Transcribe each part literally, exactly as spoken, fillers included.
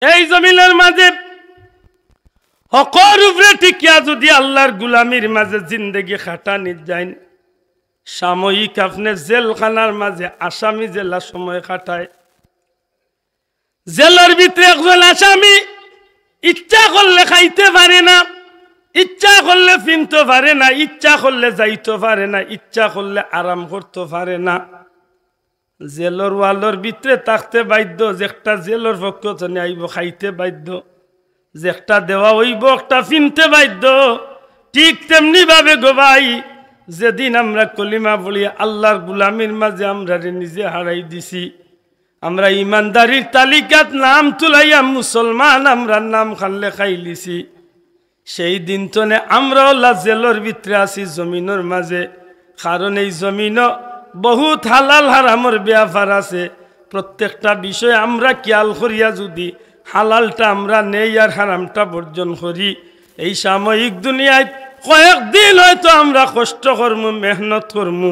এই জমিনর মাঝে হকর উপরে টিকিয়া যুদি আল্লার গুলামির মাঝে জিন্দেগি খাটানিত যাইন, সাময়িক আপনে জেলখানার মাঝে আসামি যেলা সময় কাটায়, জেলর ভিতরে একজন আসামি ইচ্ছা করলে খাইতে পারে না, ইচ্ছা করলে ফিনতো পারে না, ইচ্ছা করলে যাইতো পারে না, ইচ্ছা করলে আরাম করতো পারে না। জেলর ওয়ালর ভিতরে থাকতে বাধ্য, যে একটা জেলর পক্ষ তনে আইবো খাইতে বাধ্য, যে একটা দেওয়া অইবো একটা ফিনতে বাধ্য। ঠিক তেমনি ভাবে গো ভাই, যেদিন আমরা কলিমা পড়ি আল্লার গুলামির মাঝে আমরারে নিজে হারাই দিছি, আমরা ইমানদারির তালিকাত নাম তুলাইয়া মুসলমান আমরার নাম খান লেখাইলিছি, সেই দিন তনে আমরা অলা জেলর ভিতরে আছি জমিনর মাঝে। কারণ এই জমিনো বহুত হালাল হারামর ব্যাপার আছে। প্রত্যেকটা বিষয় আমরা খেয়াল করিয়া যুদি হালালটা আমরা নেই আর হারামটা বর্জন করি, এই সাময়িক দুনিয়াত কয়েকদিন হয়তো আমরা কষ্ট করমু, মেহনত করমু,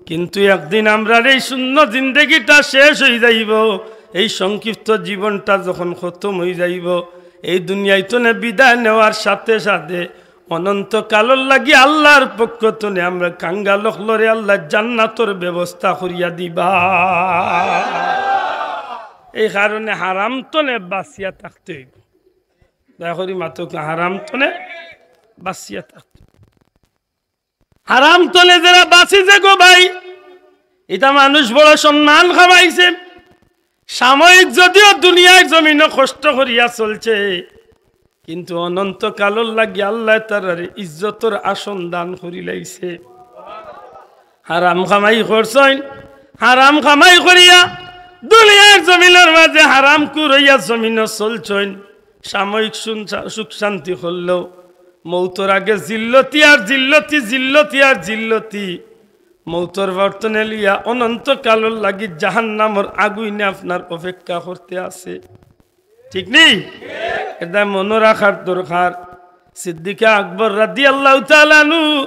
কিন্তু একদিন আমরার এই শূন্য জিন্দেগিটা শেষ অই যাইবো। এই সংক্ষিপ্ত জীবনটা যখন খতম অই যাইবো, এই দুনিয়াই তনে বিদায় নেওয়ার সাথে সাথে অনন্তকালর লাগি আল্লার পক্ষ তনে আমরা কাঙ্গাল অকলরে আল্লায় জান্নাতর ব্যবস্থা করিয়া দিবা। এই কারণে হারাম তনে বাঁচিয়া থাকতে অইবো। দয়া করি মাতউক্কা, হারাম তনে বাঁচিয়া থাকতে অইবো। হারাম তনে যেরা বাঁচি যে গো ভাই, ইতা মানুষ বড় সম্মান কামাইছে। সাময়িক যদিও দুনিয়ার জমিনো কষ্ট করিয়া চলছে, কিন্তু অনন্তকালর লাগি আল্লায় তারারে ইজ্জতর আসন দান করিলাইছে। হারাম কামাই করছইন, হারাম কামাই করিয়া দুনিয়ার জমিনর মাঝে হারামখুর অইয়া জমিনো চলছইন, সাময়িক সুন-, সুখ শান্তি করলেও মৌতর আগে জিল্লতি আর জিল্লতি, জিল্লতি আর জিল্লতি। মৌতর বর্তনে লিয়া অনন্তকালর লাগি জাহান্নামর আগুইনে আপনার অপেক্ষা করতে আছে। ঠিক নি? এটা মনো রাখার দরকার। সিদ্দিকে আকবর রাদিয়াল্লাহু তাআলা আনহু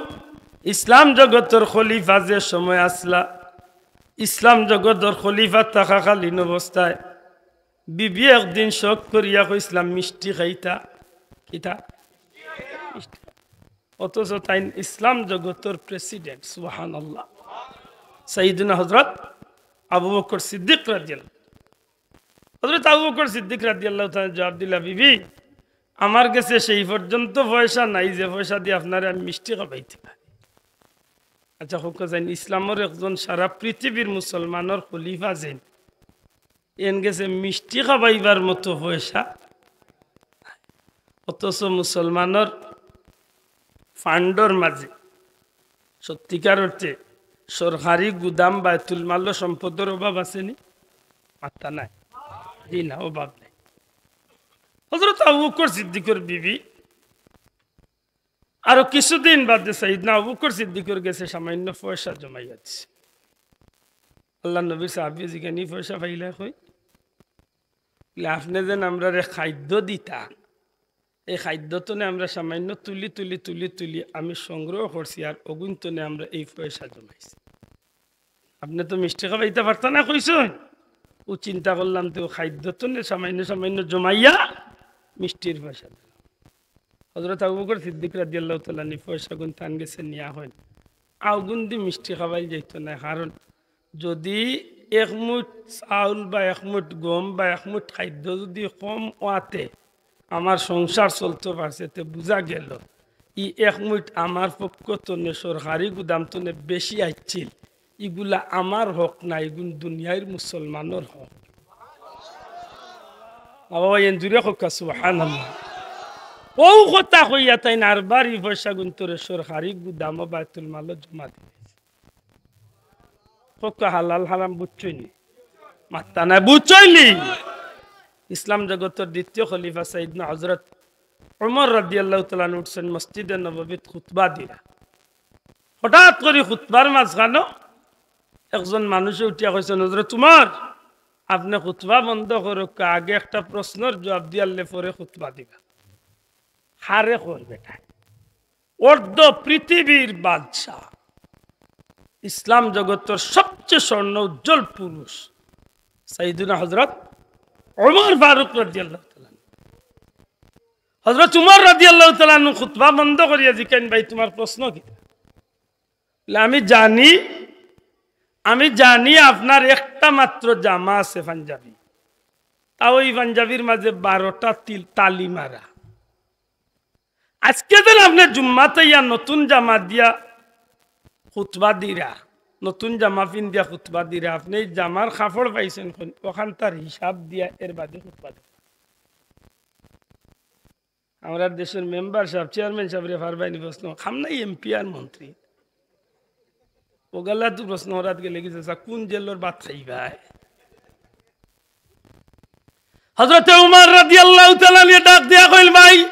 ইসলাম জগতর খলিফা যে সময় আসলা, ইসলাম জগতর খলিফা থাকাকালীন অবস্থায় বিবি একদিন শখ করিয়া কইছলা মিষ্টি খাইতা। কিতা? মিষ্টি। অথচ তাইন ইসলাম জগতর প্রেসিডেন্ট, সুবহানাল্লাহ, সাইয়েদুনা হযরত আবু বকর সিদ্দিক রাদিয়াল্লাহু। হযরত আবু বকর সিদ্দিক রাদিয়াল্লাহু তাআলা জবাব দিলা, "বিবি, আমার গেছে সেই পর্যন্ত পয়সা নাই যে পয়সা দি আপনারে আমি মিষ্টি খাবাইতে পারি।" আচ্ছা, কউক্কা চাইন, ইসলামর একজন সারা পৃথিবীর মুসলমানর খলিফা যেইন, এন গেছে মিষ্টি খাবাইবার মতো পয়সা, অথচ মুসলমানর ফান্ডর মাঝে সত্যিকার অর্থে সরকারি গুদাম বায়তুল মালও সম্পদর অভাব আছে নি? মাত্তা নাই। জি না, অভাব নাই। হযরত আবু বকর সিদ্দিকর বিবি আরো কিছুদিন বাদে সাইয়েদনা আবু বকর সিদ্দিকর গেছে সামান্য পয়সা জমাইয়া দিছে। আল্লার নবীর সাহাবী জিগাইন, "ই পয়সা পাইলা কই?" বলে, "আপনে যেন আমরারে খাদ্য দিতা, এই খাদ্য তনে আমরা সামান্য তুলি তুলি তুলি তুলি আমি সংগ্রহ করছি, আর অগুন তনে আমরা এই পয়সা জমাইছি। আপনে তো মিষ্টি খাবাইতা পারতা না কইছইন, অউ চিন্তা করলাম তো খাদ্য তনে সামান্য সামান্য জমাইয়া মিষ্টির পয়সা দিলাম।" হযরত আবু বকর সিদ্দিক রাদিয়াল্লাহু তাআলা আনহু পয়সাগুন তান গেছে নিয়া কইন, "অগুন দি মিষ্টি খাবাইল যাইতো না, কারণ যুদি এক মুঠ চাউল বা এক মুঠ গম বা এক মুঠ খাদ্য যুদি কম অওয়াতে আমার সংসার চলতো পারছে, তে বুঝা গেল ই এক মুঠ আমার পক্ষ তনে সরকারি গুদাম তনে বেশি আইছিল, ইগুলা আমার হক না, ইগুন দুনিয়ার মুসলমানর হক।" বাবা, এন জুরে কউক্কা সুবহানাল্লাহ। অউ কথা কইয়া তাইন আরবার ই পয়সাগুন তরে সরকারি গুদামো বায়তুল মালও জমা দিলাইছে। কউক্কা হালাল হারাম বুঝছইন নি? মাত্তা নাই, বুঝছইন নি? ইসলাম জগতর দ্বিতীয় খলিফা সাইয়েদনা হযরত ওমর রাদিয়াল্লাহু তাআলা আনহু উঠছইন মসজিদে নববীত খুতবা দিরা। হঠাৎ করি খুতবার মাঝখানো একজন মানুষে উঠিয়া কইছইন, "হযরত উমর, আপনে খুতবা বন্ধ করউক্কা, আগে একটা প্রশ্নর জুয়াব দিয়ারলে পরে খুতবা দিবা।" "কারে কর বেটা?" অর্ধ পৃথিবীর বাদশা, ইসলাম জগতর সবচেয়ে স্বর্ণ উজ্জ্বল পুরুষ সাইয়েদুনা হযরত ওমর ফারুক রাদিয়াল্লাহু তাআলা। হযরত উমর রাদিয়াল্লাহু তাআলা আনহু খুতবা বন্ধ করিয়া জিকাইন, "ভাই, তুমার প্রশ্ন কিতা?" বলে, "আমি জানি, আমি জানি আপনার একটা মাত্র জামা আছে পাঞ্জাবি, তাও ই পাঞ্জাবির মাঝে বারোটা তিল, তালি মারা। আজকে যেন আপনে জুম্মাত আইয়া নতুন জামা দিয়া খুতবা দিরা, নতুন জামা পিন্দিয়া খুতবা দিরা, আপনে ই জামার কাপড় পাইছইন কই, অখানতার হিসাব দিয়া এর বাদে খুতবা দিরা।" আমরার দেশর মেম্বার সাব, চেয়ারম্যান সাবরে পারবায়নি প্রশ্ন, কাম নাই এমপি আর মন্ত্রী। অগুলা তো প্রশ্ন অরাত গেলে গেছে, "আচ্ছা, কুন জেলর ভাত খাইবায়?" হযরতে উমর রাদিয়াল্লাহু তাআলা আনহু ডাক দিয়া কইল, "ভাই,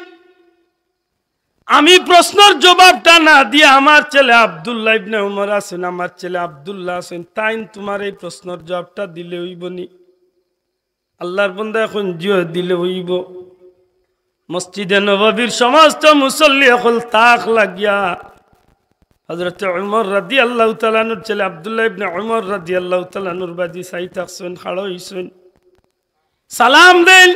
আমি প্রশ্নর জবাবটা না দিয়া আমার ছেলে আব্দুল্লাহ ইবনে উমর আছইন, আমার ছেলে আব্দুল্লাহ আছইন, তাইন তুমার এই প্রশ্নর জবাবটা দিলে অইবনি?" আল্লাহর বন্দায় কইন, "জি অয়, দিলে অইবো।" মসজিদে নববীর সমস্ত মুসল্লি অকল তাক লাগিয়া হযরতে উমর রাদিয়াল্লাহু তাআলা আনহুর ছেলে আব্দুল্লাহ ইবনে উমর রাদিয়াল্লাহু তাআলা আনহুর বাদি চাই থাকছইন, খাড়া অইছইন। সালাম দেইন।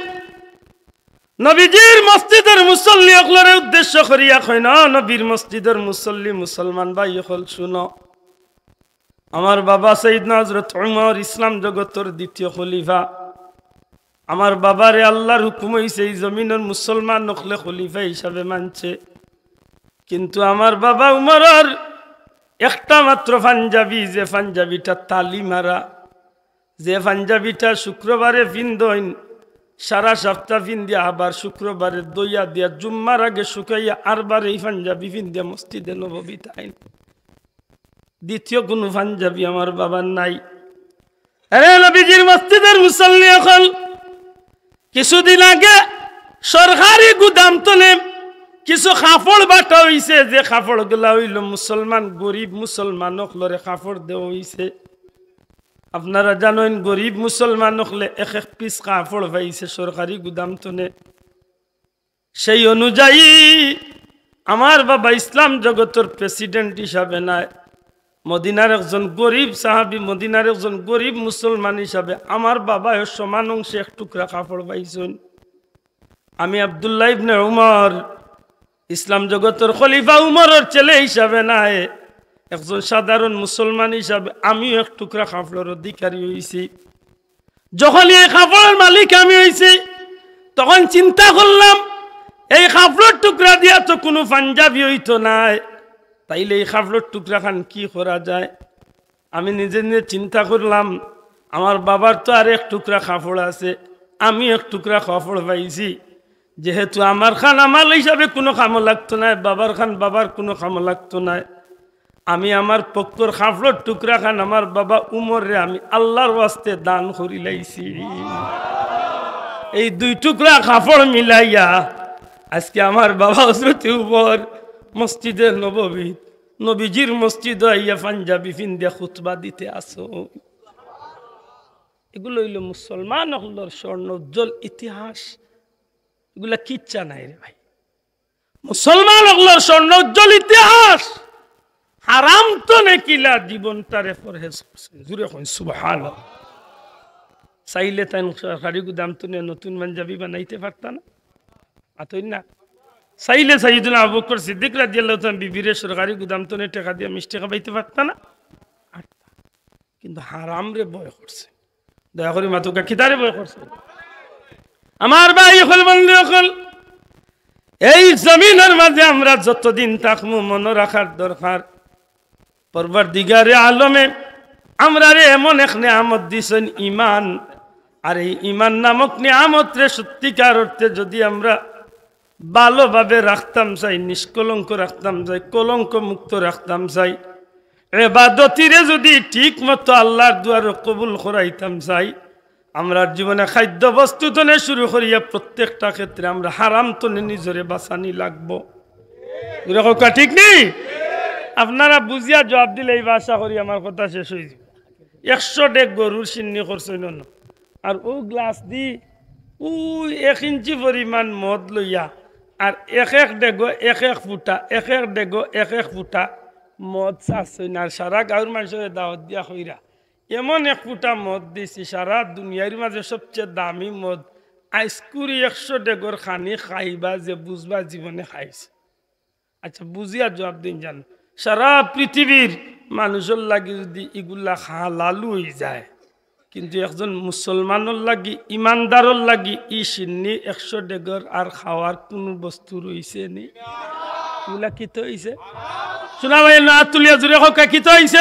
নবীজির মসজিদর মুসল্লি অকলরে উদ্দেশ্য করিয়া কইন, "ও নবীর মসজিদর মুসল্লি, মুসলমান ভাই অকল, শুনো। আমার বাবা সাইয়েদনা হযরত উমর, ইসলাম জগতর দ্বিতীয় খলিফা। আমার বাবারে আল্লাহর হুকুম অইছে, ই জমিনর মুসলমান অকলে খলিফা হিসাবে মানছে। কিন্তু আমার বাবা উমরর একটা মাত্র পাঞ্জাবি, যে পাঞ্জাবিটা তালি মারা, যে পাঞ্জাবিটা শুক্রবারে পিন্দইন, সারা সপ্তাহ পিন্দিয়া আবার শুক্রবারে ধইয়া দিয়া জুম্মার আগে শুকাইয়া আরবার এই পাঞ্জাবি পিন্দিয়া মসজিদে নববীত আইন। দ্বিতীয় কুনু পাঞ্জাবি আমার বাবার নাই।" আরে নবীজির মসজিদর মুসল্লি অকল, কিছুদিন আগে সরকারি গুদাম তনে কিছু কাপড় বাটা অইছে, যে কাপড়গুলা অইলো মুসলমান, গরিব মুসলমান অকলরে কাপড় দেওয়া অইছে। আপনারা জানইন, গরিব মুসলমান অকলে এক এক পিস কাপড় পাইছে সরকারি গুদাম তনে। সেই অনুযায়ী আমার বাবা ইসলাম জগতর প্রেসিডেন্ট হিসাবে নায়, মদিনার একজন গরিব সাহাবী, মদিনার একজন গরিব মুসলমান হিসাবে আমার বাবায় সমান অংশে এক টুকরা কাপড় পাইছইন। আমি আব্দুল্লাহ ইবনে উমর, ইসলাম জগতর খলিফা উমরর ছেলে হিসাবে নায়, একজন সাধারণ মুসলমান হিসাবে আমিও এক টুকরা কাপড়র অধিকারী অইছি। যখন এই কাপড়র মালিক আমি অইছি, তখন চিন্তা করলাম, এই কাপড়র টুকরা দিয়া তো কুনু পাঞ্জাবি অইতো নায়, তাইলে এই কাপড়র টুকরা খান কি করা যায়? আমি নিজে নিজে চিন্তা করলাম, আমার বাবার তো আর এক টুকরা কাপড় আছে, আমি এক টুকরা কাপড় পাইছি, যেহেতু আমার খান আমার হিসাবে কুনু কামো লাগতো নায়, বাবার খান বাবার কুনু কামো লাগতো নায়, আমি আমার পক্ষর কাপড়র টুকরা খান আমার বাবা উমররে আমি আল্লাহর ওয়াস্তে দান করিলাইছি। এই দুই টুকরা কাপড় মিলাইয়া আজকে আমার বাবা হযরতে উমর মসজিদে নববী, নবীজির মসজিদো আইয়া পাঞ্জাবি পিন্দিয়া খুতবা দিতে আছইন। এগুলা অইলো মুসলমান অকলর স্বর্ণ উজ্জ্বল ইতিহাস। এগুলা কিচ্ছা নায় রে ভাই। মুসলমান অকলর স্বর্ণ উজ্জ্বল ইতিহাস। হারাম তনে কিলা জীবনটারে পরহেজ করছইন। জুরে কইন সুবহানাল্লাহ। চাইলে তাইন সরকারি গুদাম তনে নতুন পাঞ্জাবি বানাইতে পারতা না? আতই না। চাইলে সাইয়েদুনা আবু বকর সিদ্দিক রাদিয়াল্লাহু তাআলা বিবিরে সরকারি গুদাম তনে টেকা দিয়া মিষ্টি খাবাইতে পারতা না? কিন্তু হারামরে ভয় করছে। দয়া করি মাতুক্কা, কিতারে ভয় করছে? আমার ভাই অকল, বন্ধু অকল, এই জমিনর মাঝে আমরা যতদিন থাকমু, মনো রাখার দরকার, পরওয়ারদিগারে আলমে আমরারে এমন এক নিয়ামত দিছইন ঈমান। আর এই ঈমান নামক নিয়ামতরে সত্যিকার অর্থে যদি আমরা ভালোভাবে রাখতাম চাই, নিষ্কলঙ্ক রাখতাম চাই, কলঙ্ক মুক্ত রাখতাম চাই, এবাদতিরে যদি ঠিক মতো আল্লাহর দুয়ারো কবুল করাইতাম চাই, আমরার জীবনে খাদ্য বস্তু তনে শুরু করিয়া প্রত্যেকটা ক্ষেত্রে আমরা হারাম তনে নিজরে বাঁচানি লাগবো। জুরে কউক্কা, ঠিক নি? আপনারা বুঝিয়া জবাব দিলে এই আশা করি আমার কথা শেষ অইযিবো। একশো ডেগ গরুর শিন্নি করছইন অনো, আর অউ গ্লাস দি অউ এক ইঞ্চি পরিমাণ মদ লইয়া, আর এক এক ডেগো এক এক ফুটা, এক এক ডেগো এক এক ফুটা মদ চাইছইন, আর সারা গাঁওর মানষরে দাওয়াত দিয়া কইরা, এমন এক ফুটা মদ দিছি, সারা দুনিয়ার মাঝে সবচেয়ে দামি মদ, আইসকুরি একশো ডেগর খানি খাইবা যে বুঝবা জীবনে খাইছে। আচ্ছা, বুঝিয়া জুয়াব দিন যান। সারা পৃথিবীর মানুষর লাগি যুদি ইগুলা হালালু অইযায়, কিন্তু একজন মুসলমানর লাগি, ইমানদারর লাগি ই শিন্নি একশো ডেগর আর খাওয়ার কুনু বস্তু রইছে নি? ইগুলা কিতা অইছে? শুনা ভাই, না তুলিয়া জুরে কউক্কা, কিতা অইছে?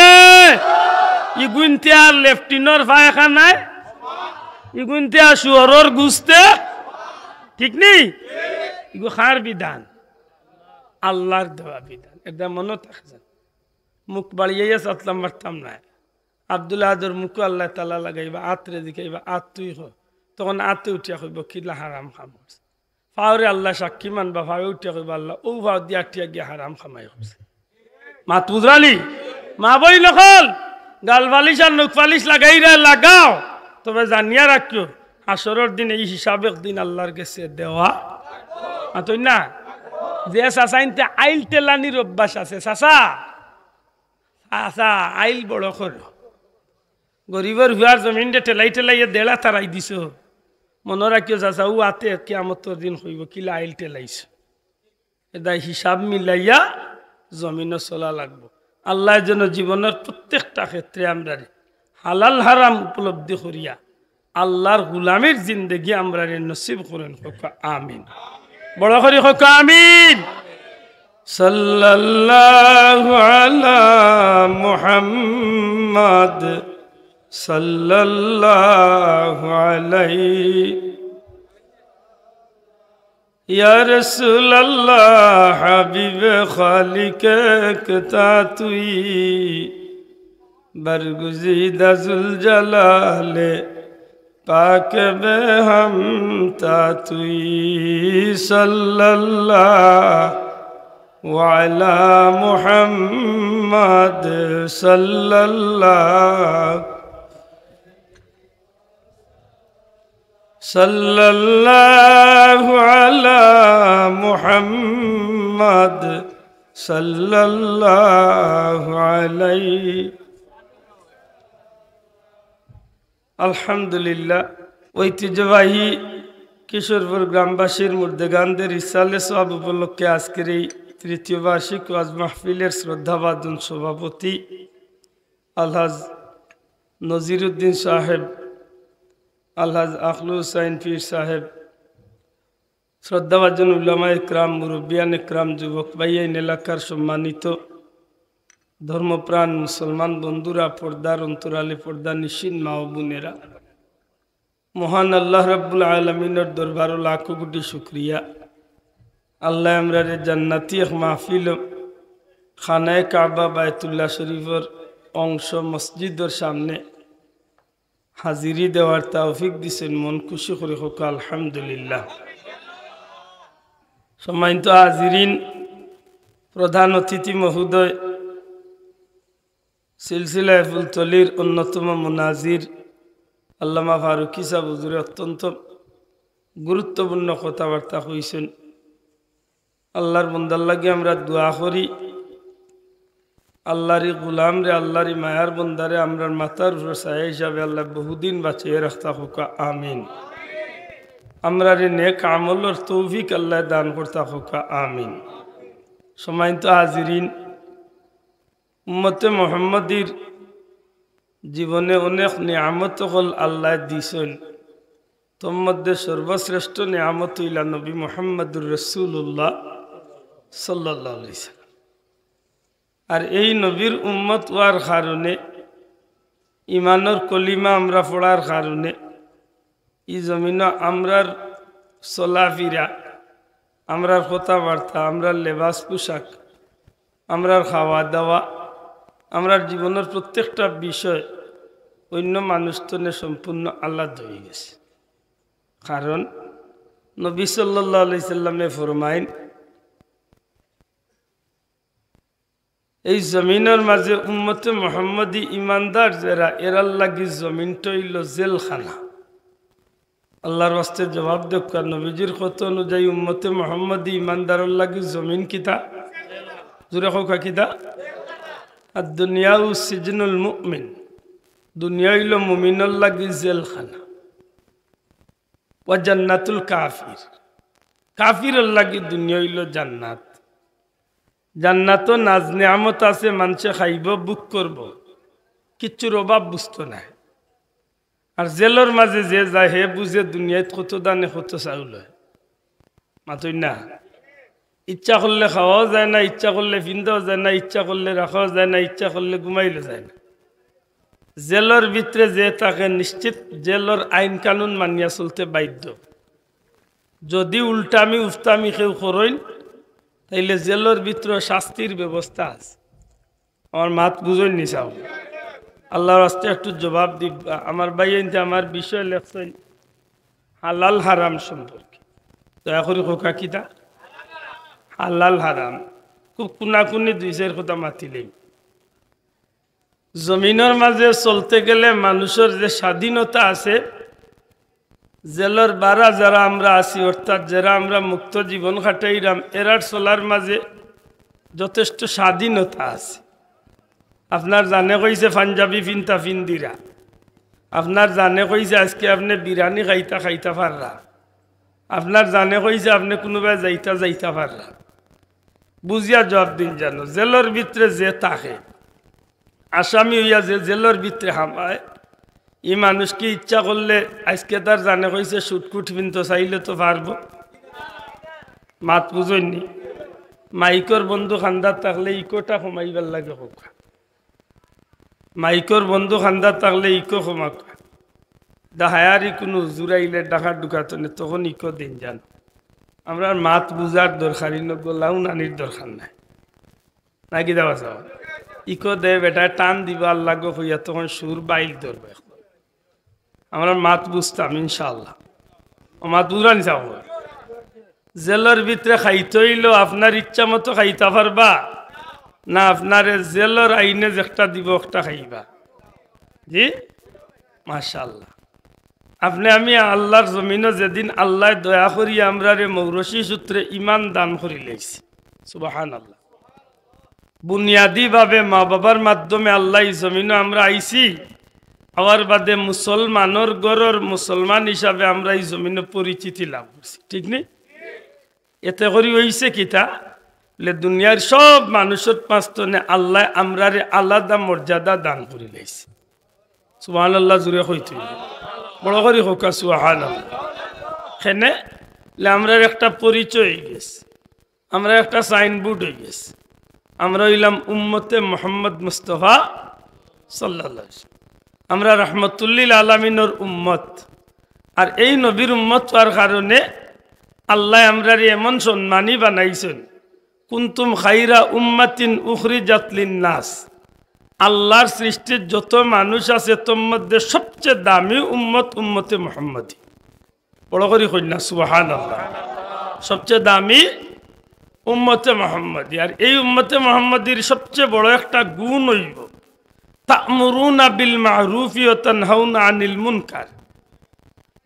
ইগুইন্তে আর লেফটিনর পায়খানায়, ইগুইন্তে আর শুয়রর গুস্তে, ঠিক নি? ইগু কার বিধান? আল্লার দেওয়া বিধান। এরদায় মনো থাকে যেন। মুখ বাড়িয়া চাটলাম মারতাম নায়। আব্দুল আহাদর মুখো আল্লায় তালা লাগাইবা, আতরে জিকাইবা, "আত তুই ক।" তখন আতে উঠিয়া কইবো, "কিলা হারাম কাম করছে।" ফাওরে আল্লায় সাক্ষী মানবা, ফাওয়ে উঠিয়া কইবা, "আল্লাহ, অউ ফাও দিয়া আটিয়া গিয়া হারাম কামাই করছে।" মাত বুঝরানি? মা বইন অকল, গাল পালিশ আর নখ পালিশ লাগাইরায় লাগাও, তবে জানিয়া রাখিও, হাশরর দিন ই হিসাব একদিন আল্লার গেছে দেওয়া। মাতইন না? যে চাচাইন্তে আইল ঠেলানির অভ্যাস আছে, চাচা, চাচা, আইল বড় করো। গরিবর ফুয়ার জমিনরে ঠেলাই ঠেলাইয়া দেড়া তারাই দিছো। মনো রাখিও চাচা, অউ আতে কিয়ামতর দিন কইবো, "কিলা আইল ঠেলাইছো?" এরদায় হিসাব মিলাইয়া জমিনো চলা লাগবো। আল্লায় যেন জীবনর প্রত্যেকটা ক্ষেত্রে আমরারে হালাল হারাম উপলব্ধি করিয়া আল্লার গুলামির জিন্দেগি আমরারে নসিব করইন। কউক্কা আমিন। বড় করি কউক্কা আমিন। সাল্লাল্লাহু আলা মুহাম্মাদ, সাল্লাল্লাহু আলাইহি ইয়া রাসূলুল্লাহ, হাবিবে খালিক একতা তুই, বরগুজিদা জুলজালালে পাক বে হামতা তুই। সাল্লাল্লাহু আলা মুহাম্মাদ, সাল্লাল্লাহু সাল্লাল্লাহু আলা মুহাম্মাদ সাল্লাল্লাহু আলাইহি। আলহামদুলিল্লাহ, ঐতিহ্যবাহী কিশোরপুর গ্রামবাসীর মুর্দেগানদের ইসালে সওয়াব উপলক্ষে আজকের এই তৃতীয় বার্ষিক ওয়াজ মাহফিলের শ্রদ্ধাভাজন সভাপতি আলহাজ নজিরুদ্দিন সাহেব, আলহাজ আখলু হুসাইন পীর সাহেব, শ্রদ্ধাভাজন উলামা একরাম, মুরব্বিয়ান একরাম, যুবক ভাইয়াইন, এলাকার সম্মানিত ধর্মপ্রাণ মুসলমান বন্ধুরা, পর্দার অন্তরালে পর্দানিশীন মা ও বোনেরা, মহান আল্লাহ রাব্বুল আলামিনর দরবারো লাখো কোটি শুকরিয়া। আল্লায় আমরারে জান্নাতি এক মাহফিল, খানায়ে কাবা বায়তুল্লাহ শরীফর অংশ মসজিদর সামনে হাজিরি দেওয়ার তৌফিক দিছইন, মন খুশি করি কউক্কা আলহামদুলিল্লাহ। সম্মানিত হাজিরিন, প্রধান অতিথি মহোদয়, সিলসিলায়ে ফুলতলির অন্যতম মুনাজির আল্লামা ফারুকী সাব হুজুরে অত্যন্ত গুরুত্বপূর্ণ কথাবার্তা কইছইন। আল্লার বন্দার লাগি আমরা দোয়া করি। আল্লারই গোলামরে, আল্লারই মায়ার বন্দারে আমরার মাথার উপরে ছায়া হিসাবে আল্লায় বহুদিন বাঁচাইয়া রাখতা কউক্কা, আমিন। আমরারে নেক আমলর তৌফিক আল্লায় দান করতা কউক্কা, আমিন। সম্মানিত হাজিরিন, উম্মতে মোহাম্মদীর জীবনে অনেক নিয়ামত অকল আল্লায় দিছইন। তন্মধ্যে সর্বশ্রেষ্ঠ নিয়ামত অইলা নবী মুহাম্মাদুর রাসূলুল্লাহ সাল্লাল্লাহু আলাইহি সাল্লাম। আর এই নবীর উম্মত অওয়ার কারণে, ইমানর কলিমা আমরা পড়ার কারণে, ই জমিনো আমরার চলাফিরা, আমরার কথাবার্তা, আমরার লেবাস পোশাক, আমরার খাওয়া দাওয়া, আমরার জীবনর প্রত্যেকটা বিষয় অইন্য মানুষ তনে সম্পূর্ণ আলাদা অইগেছে। কারণ নবী সাল্লাল্লাহু আলাইহি সাল্লামে ফরমাইন, এই জমিনর মাঝে উম্মতে মোহাম্মদী ইমানদার যেরা, এরার লাগি জমিনটা অইলো জেলখানা। আল্লার ওয়াস্তে জবাব দেউক্কা, নবীজির কথা অনুযায়ী উম্মতে মোহাম্মদী ইমানদারর লাগি জমিন কিতা? জুরে কউক্কা কিতা? আর দুনিয়াউ সিজনুল মুমিন, দুনিয়া অইলো মুমিনর লাগি জেলখানা। ওয়া জান্নাতুল কাফির। কাফিরর লাগি দুনিয়া অইলো জান্নাত। জান্নাতো নাজ নিয়ামত আছে, মানষে খাইবো, ভোগ করবো, কিচ্ছুর অভাব বুঝতো নায়। আর জেলর মাঝে যে যায়, হে বুঝে দুনিয়াত কত ধানে কত চাউল অয়। মাতইন না? ইচ্ছা করলে খাওয়াও যায় না, ইচ্ছা করলে ফিন্দাও যায় না, ইচ্ছা করলে রাখাও যায় না, ইচ্ছা করলে ঘুমাইলেও যায় না। জেলর ভিতরে যে থাকে, নিশ্চিত জেলর আইন কানুন মানিয়া চলতে বাধ্য। যদি উল্টামি উফতামি কেউ করইন, তাইলে জেলর ভিতরে শাস্তির ব্যবস্থা আছে। আমার মাত বুঝইন নি চাও? আল্লাহর রাস্তায় একটু জবাব দিবা। আমার ভাইয়াইন্তে আমার বিষয় লেখছইন হালাল হারাম সম্পর্কে। দয়া করি কউক্কা কিতা? হালাল হারাম। খুব কুনাকুনি দুই চাইর কথা মাতিলেই। জমিনর মাঝে চলতে গেলে মানুষর যে স্বাধীনতা আছে, জেলর বারা যারা আমরা আছি, অর্থাৎ যারা আমরা মুক্ত জীবন কাটাইরাম, এরার চলার মাঝে যথেষ্ট স্বাধীনতা আছে। আপনার জানে কইছে পাঞ্জাবি ফিনতা ফিন্দিরা, আপনার জানে কইছে আজকে আপনে বিরিয়ানি খাইতা খাইতা পাররা, আপনার জানে কইছে আপনে কুনুবায় যাইতা যাইতা পাররা। বুঝিয়া জবাব দিন জানো, জেলর ভিতরে যে থাকে, আসামি অইয়া যে জেলর ভিতরে হামায়, ই মানুষ কি ইচ্ছা করলে আজকে তার জানে কইছে শুটকুট ফিনতো চাইলে তো পারবো? মাত বুঝইন নি? মাইকর বন্দুক আন্দাত থাকলে ইকোটা কমাইবার লাগে কউক্কা। মাইকর বন্দুক আন্দাত থাকলে ইকো কমাউক্কা। দা হায়ারি কুনু হুজুর আইলে ঢাকার ঢুকাতনে তখন ইকো দিন জানো। আমরার মাত বুঝার দরকার, ইনো গলাও নানির দরকার নাই। নাকি দাবা চাও? ইকো দে বেটায় টান দিবা আল্লাহ গো কইয়া, তখন সুর বাইল ধরবে। আমরার মাত বুঝতাম ইনশাআল্লাহ। ও মাত বুঝরা নি চাও? জেলর ভিতরে খাইতে অইলো আপনার ইচ্ছা মতো খাইতা পারবা না, আপনারে জেলর আইনে যেটা দিবো একটা খাইবা। জি, মাশাআল্লাহ। আপনে আমি আল্লাহর জমিনো যেদিন আল্লায় দয়া করি আমরারে মৌরসী সূত্রে ইমান দান করিলাইছে। সুবহানাল্লাহ। বুনিয়াদি ভাবে মা বাবার মাধ্যমে আল্লায় ই জমিনো আমরা আইছি, আওয়ার বাদে মুসলমানর ঘরর মুসলমান হিসাবে আমরা ই জমিনো পরিচিতি লাভ করছি, ঠিক নি? এতে করি অইছে কিতা? বলে দুনিয়ার সব মানুষর পাঁচতনে আল্লায় আমরারে আলাদা মর্যাদা দান করিলাইছে। সুবহানাল্লাহ জুরে কইতে অইবো। বড় করি কউক্কা সুবহানাল্লাহ। কেনে? বলে আমরার একটা পরিচয় অইগেছে, আমরার একটা সাইনবোর্ড অইগেছে। আমরা অইলাম উম্মতে মোহাম্মদ মুস্তফা সাল্লাল্লাহু আলাইহি ওয়াসাল্লাম। আমরা রহমতুল্লিল আলামিনর উম্মত। আর এই নবীর উম্মত অওয়ার কারণে আল্লায় আমরারে এমন সম্মানী বানাইছইন, কুনতুম খাইরা উম্মাতিন উখরিজাত লিন্নাস। আল্লাহর সৃষ্টির যত মানুষ আছে, তোর মধ্যে সবচেয়ে দামি উম্মত উম্মতে মোহাম্মদী। বড় করি কইন না, সুবহানাল্লাহ। সবচেয়ে দামি উম্মতে মোহাম্মদী। আর এই উম্মতে মোহাম্মদীর সবচেয়ে বড় একটা গুণ অইবো, তা'মুরুনা বিল মা'রুফি ওয়া তানহাউনা আনিল মুনকার।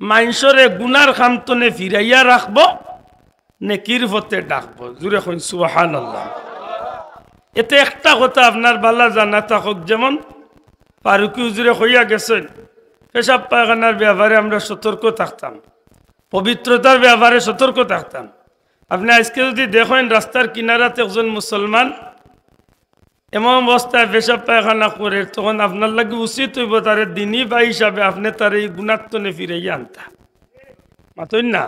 মানষরে গুনার কামতনে ফিরাইয়া রাখবো, নেকির পথে ডাকবো। জুরে কইন সুবহানাল্লাহ। এতে একটা কথা আপনার বালা জানা থাকউক, যেমন ফারুকি হুজুরে কইয়া গেছইন, পেশাব পায়খানার ব্যাপারে আমরা সতর্ক থাকতাম, পবিত্রতার ব্যাপারে সতর্ক থাকতাম। আপনে আইজকে যুদি দেখইন রাস্তার কিনারাত একজন মুসলমান এমন অবস্থায় পেশাব পায়খানা করের, তখন আপনার লাগি উচিত অইবো তারে দিনী ভাই হিসাবে আপনে তারে ই গুনার তনে ফিরাইয়া আনতা। মাতইন না,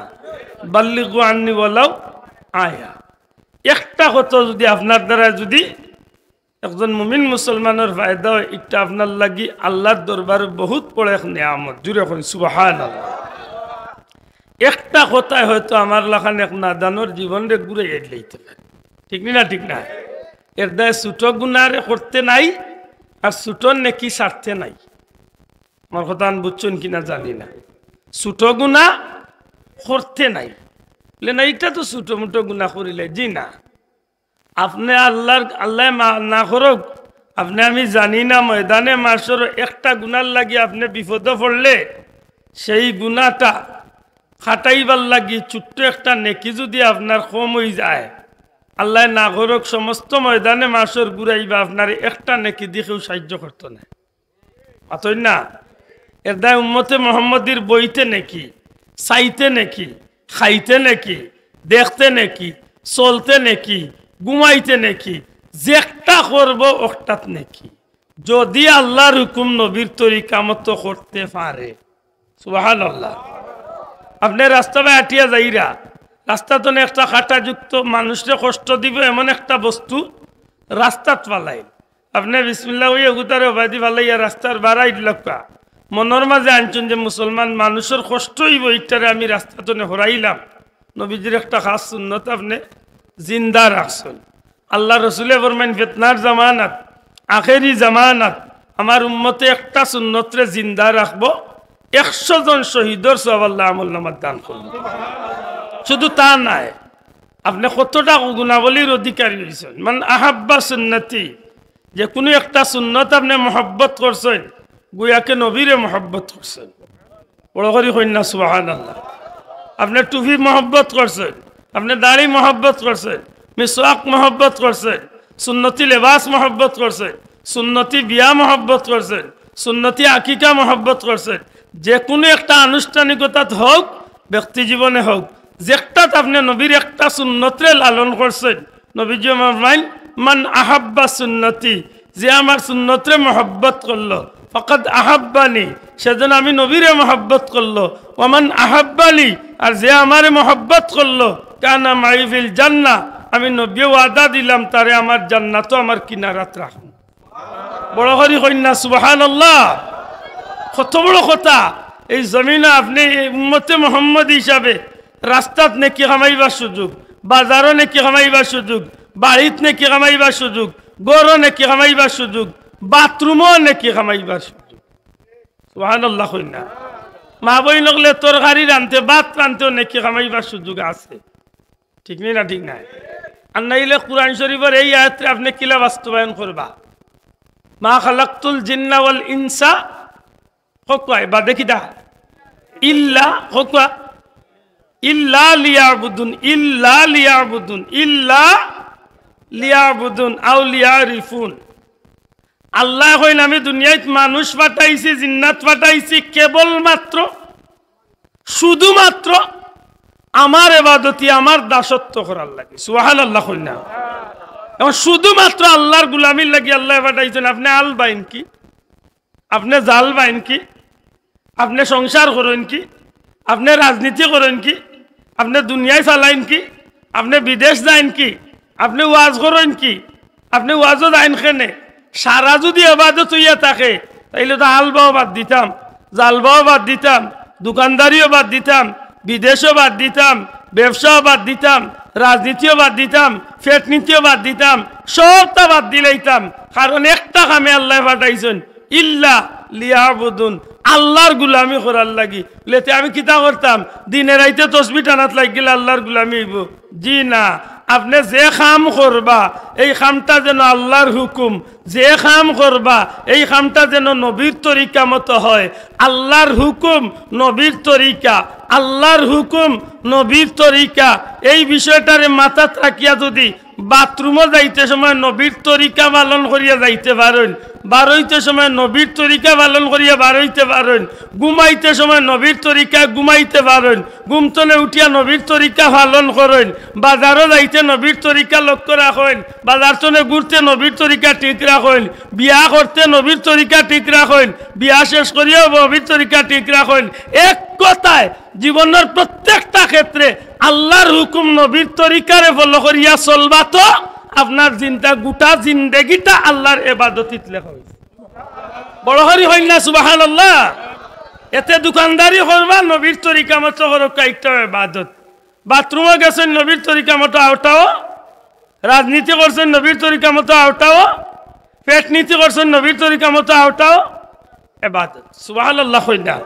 বাল্লিগু আন্নি ওয়ালাউ আয়া। একটা কথা যুদি আপনার দ্বারা যুদি একজন মুমিন মুসলমানর ফায়দা অয়, ইটা আপনার লাগি আল্লাহর দরবারে বহুত বড় এক নিয়ামত। জুরে কইন সুবহানাল্লাহ। একটা কথায় হয়তো আমার লাখান এক নাদানর জীবনরে ঘুরাইয়া দিলাইতে পারে, ঠিক নি না? ঠিক না? এর দায় ছোট গুনারে করতে নাই, আর ছোট নেকি ছাড়তে নাই। আমার কথা আন বুঝছইন কিনা জানি না। ছোট গুনা করতে নাই, বলে না, ইটা তো ছোট মোটো গুনা করিলে, জি না। আপনে আল্লাহর, আল্লায় মা-, না করউক, আপনে আমি জানি না, ময়দানে মাশরো একটা গুনার লাগি আপনে বিপদো পড়লে, সেই গুনাটা কাটাইবার লাগি ছোট্ট একটা নেকি যুদি আপনার কম অইযায়, আল্লায় না করউক, সমস্ত ময়দানে মাশর ঘুরাইবা আপনারে একটা নেকি দি কেউ সাইয্য করতো নায়। মাতইন না? এর দায় উম্মতে মোহাম্মদীর বইতে নেকি, চাইতে নেকি, খাইতে নেকি, দেখতে নেকি, চলতে নেকি, ঘুমাইতে নেকি, যেকটা করবো অকটাত নেকি। যদি আল্লার হুকুম নবীর তরিকা মতো করতে পারে, সুবহানাল্লাহ। আপনে রাস্তা বায় আটিয়া যাইরা, রাস্তাত অনে একটা কাঁটাযুক্ত মানুষরে কষ্ট দিবো এমন একটা বস্তু রাস্তাত ফালাইল, আপনে বিসমিল্লাহ কইয়া অগুতারে অবায়দি ফালাইয়া রাস্তার বারা আইল্লা। মনর মাঝে আনছইন যে মুসলমান মানুষর কষ্ট অইবো, ইটারে আমি রাস্তাত অনে হরাইলাম। নবীজির একটা খাস সুন্নত আপনে জিন্দা রাখছইন। আল্লার রসুলে ফরমাইন, ফিতনার জামানাত, আখেরি জামানাত আমার উম্মতে একটা সুন্নতরে জিন্দা রাখবো, একশো জন শহীদর সওয়াব আল্লায় আমলনামাত দান করবো। শুধু তা নায়, আপনে কতটা গুণাবলীর অধিকারী অইছইন। মান আহাব্বা সুন্নতি, যে কুনু একটা সুন্নত আপনে মহব্বত করছইন, গুয়াকে নবীরে মহব্বত করছইন। বড় করি কইন না সুবহানাল্লাহ। আপনে টুপি মহব্বত করছইন, আপনে দাড়ি মহব্বত করছইন, মিসওয়াক মহব্বত করছইন, সুন্নতি লেবাস মহব্বত করছইন, সুন্নতি বিয়া মহব্বত করছইন, সুন্নতি আকিকা মহব্বত করছইন। যে কুনু একটা আনুষ্ঠানিকতাত হউক, ব্যক্তি জীবনে হউক, যেকটাত আপনে নবীর একটা সুন্নতরে লালন করছইন, নবীজি ফরমাইন, মান আহাব্বা সুন্নতি, যে আমার সুন্নতরে মহব্বত করলো, ফাকাদ আহাব্বানি, সেজন আমি নবীরে মহব্বত করলো। ওয়ামান আহাব্বানি, আর যে আমারে মহব্বত করলো, কানা মাই ফিল জান্নাহ, আমি নবীয়ে ওয়াদা দিলাম তারে আমার জান্নাতো আমার কিনারাত রাখমু। বড় করি কইন না সুবহানাল্লাহ। কত বড় কথা। এই জমিনো আপনে এই উম্মতে মোহাম্মদ হিসাবে রাস্তাত নেকি কামাইবার সুযোগ, বাজারো নেকি কামাইবার সুযোগ, বাড়িত নেকি কামাইবার সুযোগ, ঘরো নেকি কামাইবার সুযোগ, বাথরুমো নেকি কামাইবার সুযোগ। সুবহানাল্লাহ কইন না। মা বইন অকলে তরকারি রানতে, ভাত রানতেও নেকি কামাইবার সুযোগ আছে। ঠিক নি না? ঠিক নায়? আর নাইলে কুরআন শরীফর এই আয়াতরে আপনে কিলা বাস্তবায়ন করবা? মা খালাকতুল জিন্না ওয়াল ইনসা, কউক্কা, বাদে কিতা? ইল্লা, কউক্কা, ইল্লা লিয়াবুদুন, ইল্লা লিয়াবুদুন, ইল্লা লিয়াবুদুন আও লিয়ারিফুন। আল্লায় কইন, আমি দুনিয়াত মানুষ পাঠাইছি, জিন্নাত পাঠাইছি কেবলমাত্র, শুধুমাত্র আমার এবাদতি, আমার দাসত্ব করার লাগি। সুবহানাল্লাহ কইন না। এখন শুধুমাত্র আল্লার গুলামির লাগি আল্লায় পাঠাইছইন। আপনে আল বাইন কি? আপনে জাল বাইন কি? আপনে সংসার করইন কি? আপনে রাজনীতি করইন কি? আপনে দুনিয়ায় চালাইন কি? আপনে বিদেশ যাইন কি? আপনে ওয়াজ করইন কি? আপনে ওয়াজো যাইন কেনে? সারা যুদি এবাদত অইয়া থাকে, তাইলে তো আলবাও বাদ দিতাম, জালবাও বাদ দিতাম, দোকানদারিও বাদ দিতাম, বিদেশও বাদ দিতাম, ব্যবসাও বাদ দিতাম, রাজনীতিও বাদ দিতাম, পেট নীতিও বাদ দিতাম, সবটা বাদ দিলাইতাম। কারণ একটা কামে আল্লায় পাঠাইছইন, ইল্লা লিয়াবুদুন, আল্লার গুলামি করার লাগি। লেতে আমি কিতা করতাম? দিনে রাইতে তসবি টানাত লাগিলে আল্লার গুলামি অইবো? জি না। আপনে যে কাম করবা, এই কামটা যেন আল্লার হুকুম, যে কাম করবা, এই কামটা যেন নবীর তরিকা মতো হয়। আল্লার হুকুম, নবীর তরিকা, আল্লার হুকুম, নবীর তরিকা, এই বিষয়টারে মাথাত রাখিয়া যুদি বাথরুমো যাইতে সময় নবীর তরিকা পালন করিয়া যাইতে পারইন, বারইতে সময় নবীর তরিকা পালন করিয়া বারইতে পারইন, ঘুমাইতে সময় নবীর তরিকা ঘুমাইতে পারইন, ঘুম তনে উঠিয়া নবীর তরিকা পালন করইন, বাজারো যাইতে নবীর তরিকা লক্ষ্য রাখইন, বাজার তনে ঘুরতে নবীর তরিকা ঠিক রাখইন, বিয়া করতে নবীর তরিকা ঠিক রাখইন, বিয়া শেষ করিয়াও নবীর তরিকা ঠিক রাখইন। এক কথায়, জীবনর প্রত্যেকটা ক্ষেত্রে আল্লার হুকুম নবীর তরিকারে follow করিয়া চলবা তো আপনার জিন্দা-, গোটা জিন্দেগিটা আল্লার এবাদতিত লেখা অইছে। বড় করি কইন না সুবহানাল্লাহ। এতে দোকানদারি করবা, নবীর তরিকা মতো করউক্কা, ইটাও এবাদত। বাথরুমো গেছইন নবীর তরিকা মতো, অটাও। রাজনীতি করছইন নবীর তরিকা মতো, অটাও। পেট নীতি করছইন নবীর তরিকা মতো, অটাও এবাদত। সুবহানাল্লাহ কইন না।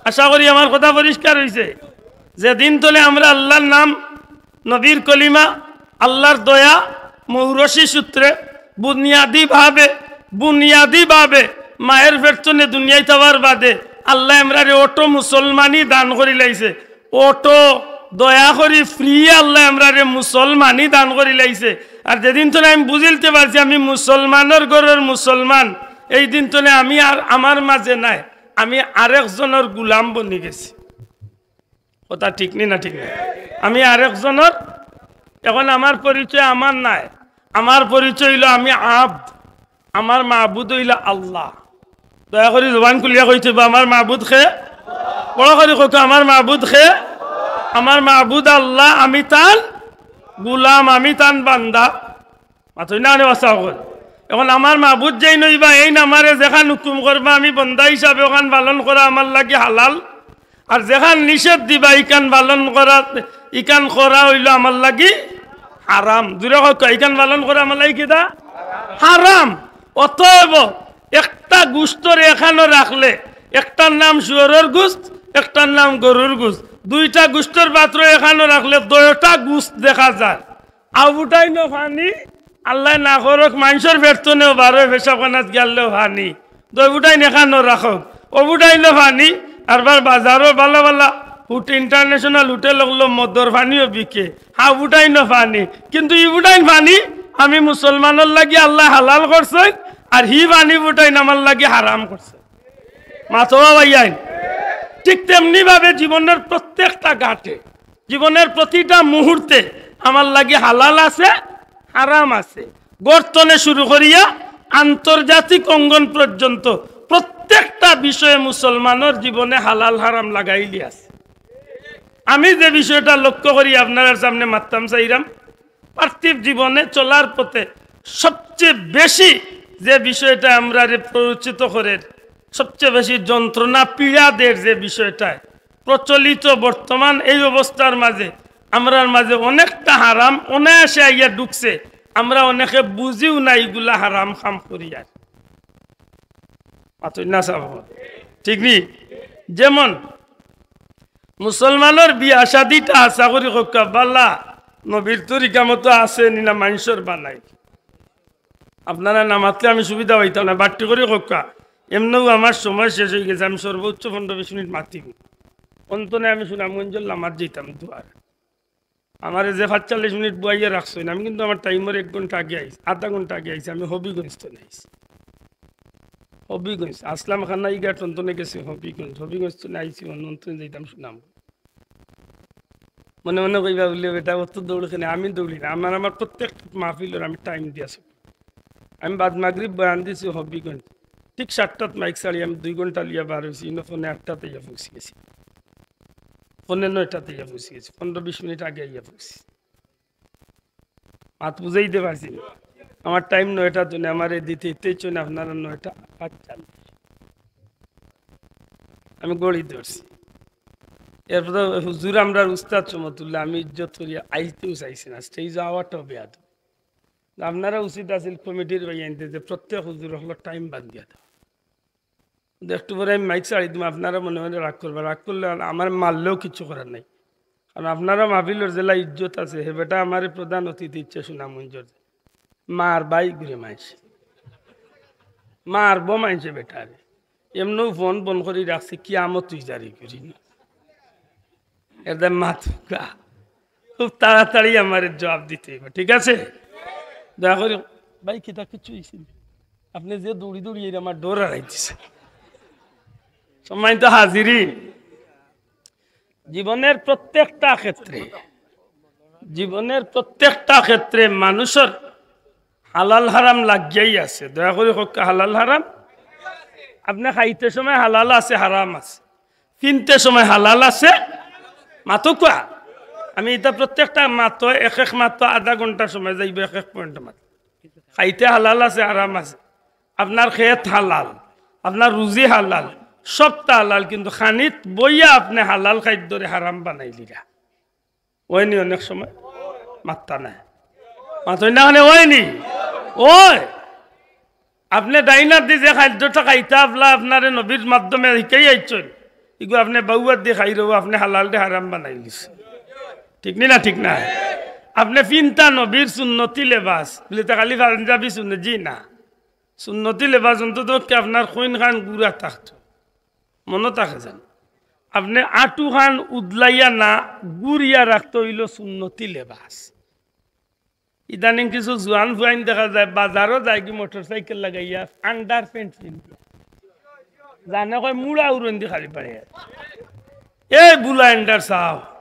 আশা করি আমার কথা পরিষ্কার অইছে। যেদিন তনে আমরা আল্লার নাম, নবীর কলিমা, আল্লার দয়া, মৌরসী সূত্রে বুনিয়াদিভাবে, বুনিয়াদিভাবে মায়ের পেট তনে দুনিয়াত আওয়ার বাদে আল্লায় আমরারে অটো মুসলমানি দান করিলাইছে। অটো দয়া করি free আল্লায় আমরারে মুসলমানি দান করিলাইছে। আর যেদিন তনে আমি বুঝিলতে পারছি আমি মুসলমানর ঘরর মুসলমান, এই দিন তনে আমি আর আমার মাঝে নাই, আমি আরেকজনর গুলাম বনি গেছি। কথা ঠিক নি না ঠিক না? আমি আরেকজনর, এখন আমার পরিচয় আমার নায়, আমার পরিচয় অইলো আমি আব্দ, আমার মাবুদ অইলা আল্লাহ। দয়া করি জবান খুলিয়া কইতে অইবো, আমার মাবুদ কে? বড় করি কউক্কা, আমার মাবুদ কে? আমার মাবুদ আল্লাহ, আমি তান গুলাম, আমি তান বান্দা। মাতইন না কেনে বাচ্চা অকল? এখন আমার মাবুদ যেইন অইবা, এইন আমারে যেখান হুকুম করবা, আমি বন্দা হিসাবে অখান পালন করা আমার লাগি হালাল, আর যেখান নিষেধ দিবা, ইখান পালন করা, ইখান করা অইলো আমার লাগি হারাম। জুরে কউক্কা, ইখান পালন করা আমার লাগি কিতা? হারাম। অতএব একটা গুস্তরে এখানো রাখলে, একটার নাম শুয়োরর গুস্ত, একটার নাম গরুর গুস্ত, দুইটা গুস্তর পাত্র এখানো রাখলে দুইটা গুস্ত দেখা যায়। আবুটাইনো পানি, আল্লায় না করউক, মানষর পেট তনেও বারয়, পেশাবখানাত গেলেও পানি। দইবুটাইন এখানো রাখউক, অবুটাইনো পানি, আরবার বাজারো ভালা ভালা হুট, international হোটেল অকলো মদর পানিও বিকে, হাবুটাইনো পানি। কিন্তু ইবুটাইন পানি আমি মুসলমানর লাগি আল্লায় হালাল করছইন, আর হি পানি বুটাইন আমার লাগি হারাম করছইন। মাতবা ভাইয়াইন, ঠিক তেমনি ভাবে জীবনের প্রত্যেকটা ঘাটে, জীবনের প্রতিটা মুহূর্তে আমার লাগি হালাল আছে, হারাম আছে। ঘর তনে শুরু করিয়া আন্তর্জাতিক অঙ্গন পর্যন্ত প্রত্যেকটা বিষয়ে মুসলমানর জীবনে হালাল হারাম লাগাইলি আছে। আমি যে বিষয়টা লক্ষ্য করি আপনারার সামনে মাততাম চাইরাম, পার্থিব জীবনে চলার পথে সবচেয়ে বেশি যে বিষয়টা আমরারে প্ররোচিত করের, সবচেয়ে বেশি যন্ত্রণা পীড়া দের যে বিষয়টায়, প্রচলিত বর্তমান এই অবস্থার মাঝে আমরার মাঝে অনেকটা হারাম অনায়াসে আইয়া ঢুকছে। আমরা অনেকে বুঝিও না ইগুলা হারাম কাম করিয়ার। মাতইন না সাব, ঠিক নি? যেমন মুসলমানর বিয়া শাদিটা আশা করি কউক্কা, ভালা নবীর তরিকা মতো আছে নি না মানষর বানাই? আপনারা না মাতলে আমি সুবিধা পাইতাম না, বাট্টি করি কউক্কা। এমনেও আমার সময় শেষ অইগেছে, আমি সর্বোচ্চ পনেরো বিশ মিনিট মাতিমু। অন্তনে আমি সুনামগঞ্জর লামাত যাইতাম দুয়ার। আমারে যে পাঁচচল্লিশ মিনিট বওয়াইয়া রাখছইন, আমি কিন্তু আমার টাইমর এক ঘন্টা আগে আইছি, আধা ঘন্টা আগে আইছি, আমি হবিগঞ্জ তনে আইছি। হবিগঞ্জ, আসলাম খান ইগা টনটনে গেছি হবিগঞ্জ, হবিগঞ্জ তনে আইছি, অন্তনে যাইতাম সুনাম। মনে মনে কইবা বুলে, "বেটা, অত দৌড় কেনে?" আমি দৌড়ি না, আমার, আমার প্রত্যেক মাহফিলর আমি টাইম দিয়া আছি। আমি বাদ মাগরিব বয়ান দিছি হবিগঞ্জ, ঠিক সাতটাত মাইক ছাড়ি আমি দুই ঘন্টা লইয়া বার অইছি, ইনো পৌনে আটটাত আইয়া পৌঁছি গেছি, পৌনে নয়টাত আইয়া পৌঁছি গেছি, পনেরো বিশ মিনিট আগে আইয়া পৌঁছি। মাত বুঝাইতে পারছি না। আমার টাইম নয়টা তনে, আমারে দিতে ইতে ইচ্ছুক না, আপনারা নয়টা পাঁচ চার। আমি ঘড়ি ধরছি। এরপরে হুজুর আমরার উস্তাদ সমতুল্লাহ, আমি ইজ্জত করি আইতেও চাইছি না, স্টেজে আওয়াটাও বেয়াদব। আপনারা উচিত আছিল কমিটির ভাইয়াইন্তে যে প্রত্যেক হুজুর অকলর টাইম বান্ধিয়া দেওয়া। কিন্তু একটু পরে আমি মাইক ছাড়ি দিমু, আপনারা মনে মনে রাগ করবা, রাগ করলে আর আমার মারলেও কিচ্ছু করার নাই। কারণ আপনারা মাহফিলর যেলা ইজ্জত আছে, হে বেটা আমারে প্রধান অতিথি ইচ্ছা সুনামগঞ্জর, মারবায় ঘুরে মাইনষে, মারবো মাইনষে বেটারে। এমনেও ফোন বন্ধ করি রাখছি, কিয়ামত তুই জারি করি না। এর দায় মাতুক্কা। খুব তাড়াতাড়ি আমারে জবাব দিতে অইবো, ঠিক আছে? দয়া করি, ভাই, কিতা কিচ্ছু অইছে নি? আপনে যে দৌড়ি দৌড়ি এর আমার ডর হারাই দিছে। সম্মানিত হাজিরিন, জীবনের প্রত্যেকটা ক্ষেত্রে, জীবনের প্রত্যেকটা ক্ষেত্রে মানুষর হালাল হারাম লাগিয়াই আছে। দয়া করি কউক্কা, হালাল হারাম। আপনে খাইতে সময় হালাল আছে, হারাম আছে, পিনতে সময় হালাল আছে। মাতুক্কা, আমি ইতা প্রত্যেকটা মাতো এক এক মাতো আধা ঘন্টা সময় যাইবো, এক এক পয়েন্ট মাতো। খাইতে হালাল আছে, হারাম আছে। আপনার খেত হালাল, আপনার রুজি হালাল, সবটা হালাল, কিন্তু খানিত বইয়া আপনে হালাল খাদ্যরে হারাম বানাইলিরা। অয়নি অনেক সময় মাত্তা নাই। মাতইন না কেনে, অয়নি? অয়। আপনে ডাইন আত দি যে খাদ্যটা খাইতা, আফলা আপনারে নবীর মাধ্যমে হিকাই আইছইন, ইগু আপনে বাউ আত দি খাইরো, আপনে হালালরে হারাম বানাইলিছে। ঠিক নি না? ঠিক না? আপনে পিনতা নবীর সুন্নতি লেবাস, বুলে তা খালি পাঞ্জাবি সুন্নত, জি না। সুন্নতি লেবাস অন্তত কি আপনার কইন খান গুড়া থাকতো, মনো থাকে যেন। আপনে আটু খান উদলাইয়া না গুড়িয়া রাখতো অইলো সুন্নতি লেবাস। ইদানিং কিছু জোয়ান ফুয়াইন দেখা যায়, বাজারো যায়গি মোটরসাইকেল লাগাইয়া, আন্ডার প্যান্ট পিন্দিয়া। জানে কয় মুড়া উড়ন দি খালি পারে। এই বুলাইন্ডার সাব,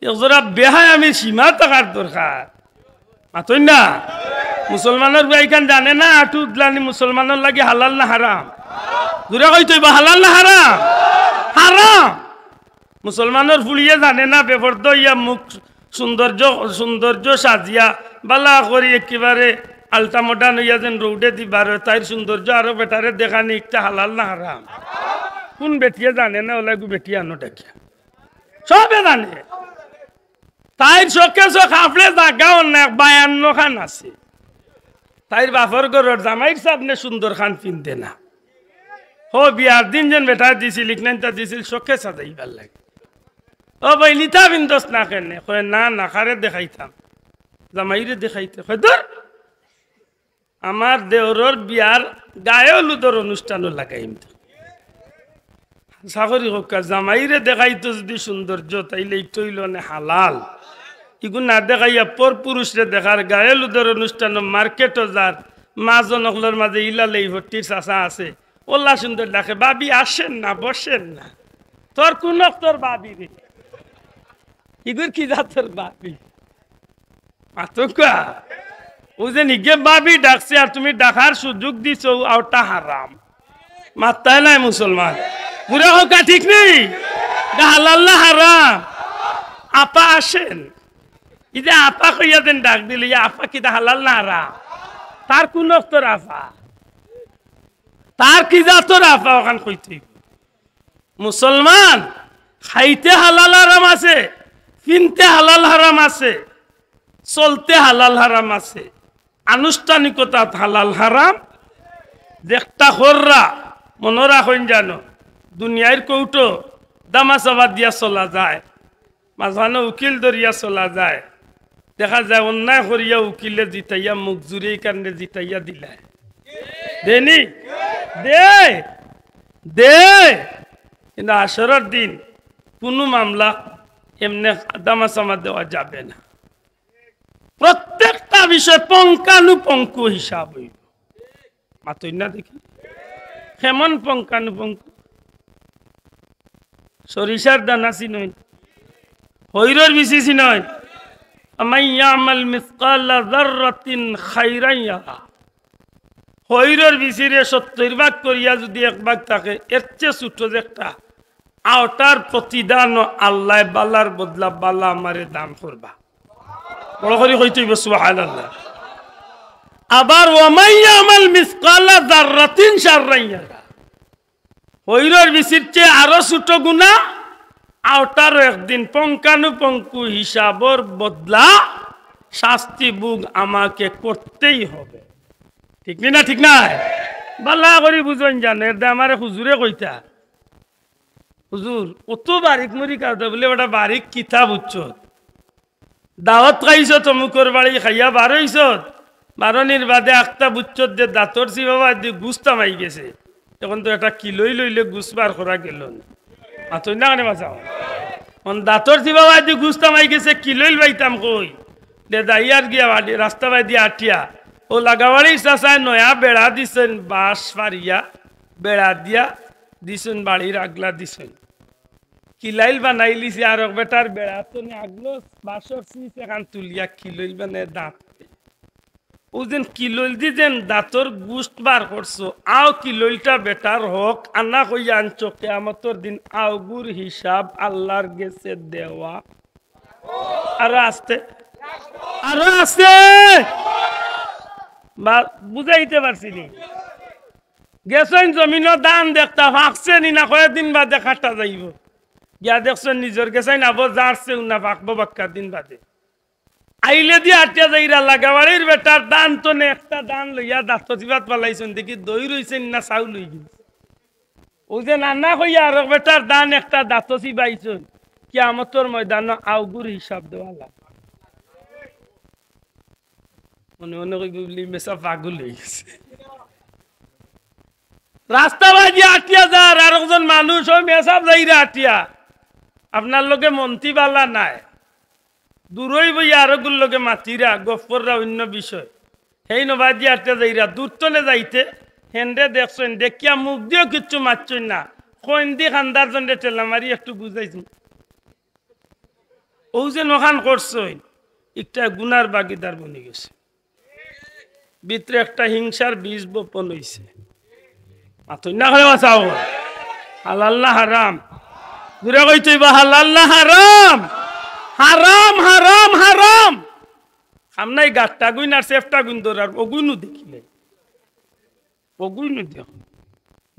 একজরা বেহায়ামির সীমা থাকার দরকার। মাতইন না? মুসলমানর ভাইখান জানে না, আটু উদলানি মুসলমানর লাগি হালাল না হারাম? জুরে কইতো অইবো, হালাল না হারাম? হারাম। মুসলমানর ফুড়িয়ে জানে না, বেপর্দা অইয়া মুখ সৌন্দর্য, সৌন্দর্য সাজিয়া, বালা করি একেবারে আলটা মডার্ন অইয়া যেন রোডে দিবার, তাইর সৌন্দর্য আরো বেটারে দেখানি, ইটা হালাল না হারাম? কোন বেটিয়ে জানে না, ওলাগু বেটি আনো ডাকিয়া। সবে জানে। তাইর শোকেসো কাপড়ে জাগাও না, বায়ান্ন খান আছে। তাইর বাপর ঘরর জামাইর সামনে সুন্দর খান পিন্দে না। হো, বিয়ার দিন যেন বেটায় দিছিল, ইকনাইনতা দিছিল শোকেস সাজাইবার লাগি। ও ভাই, নিতা পিন্দস না কেনে? কয়, "না, না, কারে দেখাইতাম? জামাইরে দেখাইতে।" কয়, "ধুর, আমার দেওরর বিয়ার গায়ে হলুদর অনুষ্ঠানও লাগাইম তো।" চাকরি হোক, জামাইরে দেখাইতো যদি সৌন্দর্য, তাইলে ইটা অইলো নে হালাল। ইগু না দেখাইয়া পর পুরুষরে দেখার, গায়ে হলুদর অনুষ্ঠানও মার্কেটও যার, মা জনকলর মাঝে ইলা লেই ভট্টির চাচা আছে, ওলা সুন্দর ডাকে, "ভাবি আসেন না, বসেন না।" তোর কোন তোর ভাবি রে? ইগুর কি জাতর ভাবি? মাতউক্কা। ও যে নিজে ভাবি ডাকছে আর তুমি ডাকার সুযোগ দিছো, ওটা হারাম। মাত্তায় নাই মুসলমান। পুরা হোকা ঠিক নেই? ইটা হালাল না হারাম? আপা আসেন। এই যে আপা কইয়া দেন ডাক দিলে, ইয়া আপা কিতা হালাল না হারাম? তার কোন অক্তর আপা? তার কি জাতর আপা ওখান কইতে? মুসলমান, খাইতে হালাল হারাম আছে, পিনতে হালাল হারাম আছে, চলতে হালাল হারাম আছে, আনুষ্ঠানিকতাত হালাল হারাম। দেখতা খররা মনো রাখইন জানো, দুনিয়ার কৌটো দামা চাবা দিয়া চলা যায়, মাঝখানো উকিল ধরিয়া চলা যায়। দেখা যায় অন্যায় করিয়া উকিলে জিতাইয়া মুখ জুড়ে এই কারণে জিতাইয়া দিলায়। দেনি? দে। দে। কিন্তু হাশরর দিন কোনো মামলা এমনে দামা চামা দেওয়া যাবে না। প্রত্যেকটা বিষয় পুঙ্খানুপুঙ্খ হিসাব অইবো। মাতইন না দেখি। কেমন পুঙ্খানুপুঙ্খ? সরিষার দানা চিনইন? হইরর বিচি চিনইন? "ওমান ইয়ামাল মিসকালা যাররাতিন খাইরান ইয়ারা।" হইরর বিচিরে সত্তইর ভাগ করিয়া যদি এক ভাগ থাকে, এর চেয়ে ছোট যে একটা আওটার প্রতিদানও আল্লায় বালার বদলা বালা আমারে দান করবা। বড় করি কইতে অইবো সুবহানাল্লাহ। আবার "ওমান ইয়ামাল মিসকালা যাররাতিন শাররান ইয়ারা।" হইরর বিচির চেয়ে আরো ছোট গুনা, আওটারও একদিন পুঙ্খানুপুঙ্খ হিসাবর বদলা শাস্তি ভোগ আমাকে করতেই হবে। ঠিক নি না? ঠিক নায়? বালা করি বুঝইন জানো, এর দে আমারে হুজুরে কইতা, "হুজুর, অত বারিক মুরিক আছে বুলে, ওটা বারিক কিতা বুঝছো?" দাওয়াত খাইছত অমুকর বাড়ি, খাইয়া বার অইছত, বারনির বাদে আখতা বুঝছত যে দাঁতর চিবাবাদি গুস তামাই গেছে। এখন তো এটা কিলইল অইলে গুস বার করা গেল না। মাতইন না কেনে বাঁচাও? এখন দাঁতর চিবাবাদি গুস তামাই গেছে, কিলইল পাইতাম কই? দে যাইয়ার গিয়া বাড়ি, রাস্তা বাদি আটিয়া। ও লাগাবাড়ির চাচায় নয়া বেড়া দিছইন, বাঁশ ফাড়িয়া, বেড়া দিয়া দিছইন, বাড়ির আগলা দিছইন। কিলাইল বানাইলিছে, আর এক বেটার বেড়াত নি আগলো বাঁশর চিপ এখান তুলিয়া কিলইল বানায় দাঁত। ও যেন কিলইল দি যেন দাঁতর গুস্ত বার করছো, আও কিলইলটা বেটার হক আনা কইয়া আনছো, কিয়ামতর দিন আওগুর হিসাব আল্লার গেছে দেওয়া। আরো আস্তে, আরো আস্তে। বা-, বুঝাইতে পারছি নি? গেছইন জমিনো ধান দেখতা, ফাকছে নি না, কয়েকদিন বাদে কাটা যাইবো। গিয়া দেখছইন নিজর গেছইন আবো জারছে উনা, ফাকবো বাক্কা দিন বাদে। আইলে দি আটিয়া যাইরা, লাগাবাড়ির বেটার ধান তো নে, একটা ধান লইয়া দাঁতো চিবাত ফালাইছইন, দেখি দই রইছে নি না চাউল অই গেছে। ও যে নানা কইয়া আর বেটার ধান একটা দাঁতো চিবাইছইন, কিয়ামতর ময়দানো আওগুর হিসাব দেওয়া লাগবো। মনে মনে কইবো বুলে, "মেসাব পাগল অই গেছে।" রাস্তা বাদি আটিয়া যার আর একজন মানুষ, ওই মেসাব যাইরা আটিয়া, আপনার লগে মন্তি বালা নাই, দূরই বইয়া আরোগুর লগে মাতিরা, গফ কররা অইন্য বিষয়। হেইন বাদি আটিয়া যাইরা, দূর তনে যাইতে, হেনরে দেখছইন, দেখিয়া মুখ দিও কিচ্ছু মাতছইন না। কইন দি খান্দার জনরে ঠেলা মারি একটু বুঝাইছইন। অউ যে অখান করছইন, একটা গুনার ভাগিদার বনি গেছে। ভিতরে একটা হিংসার বীজ বপন অইছে। মাতইন না করে বাঁচাও। হালাল না হারাম? জুরে কইতে অইবো, হালাল না হারাম? হারাম, হারাম, হারাম। সামনাই গাট্টা গুইন আর সেফটা গুইন ধরার, অগুইনও দেখিলে। অগুইনও দেখ।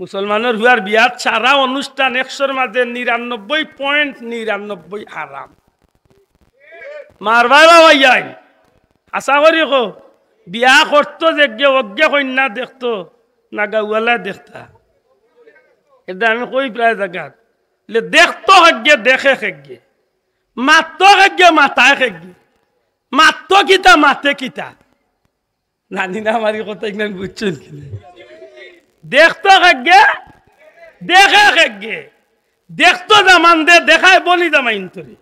মুসলমানর হুয়ার বিয়াত সারা অনুষ্ঠান একশোর মাঝে নিরানব্বই point নিরানব্বই হারাম। মারবায় বাবা ইয়াইন। আশা করি কো, বিয়া করতো যেগে অগে কইন্যা দেখতো, না গাউওয়ালায় দেখতা? এটা আমি কই প্রায় জাগাত। লে দেখতো কেগে, দেখে কেগে। মাততো কেগে, মাতায় কেগে। মাততো কিতা, মাতে কিতা। জানি না আমার ই কথা ইখান বুঝছইন কি না। দেখতো কেগে, দেখে কেগে। দেখতো জামান্দে দেখায় বনি জামাইন্তরে।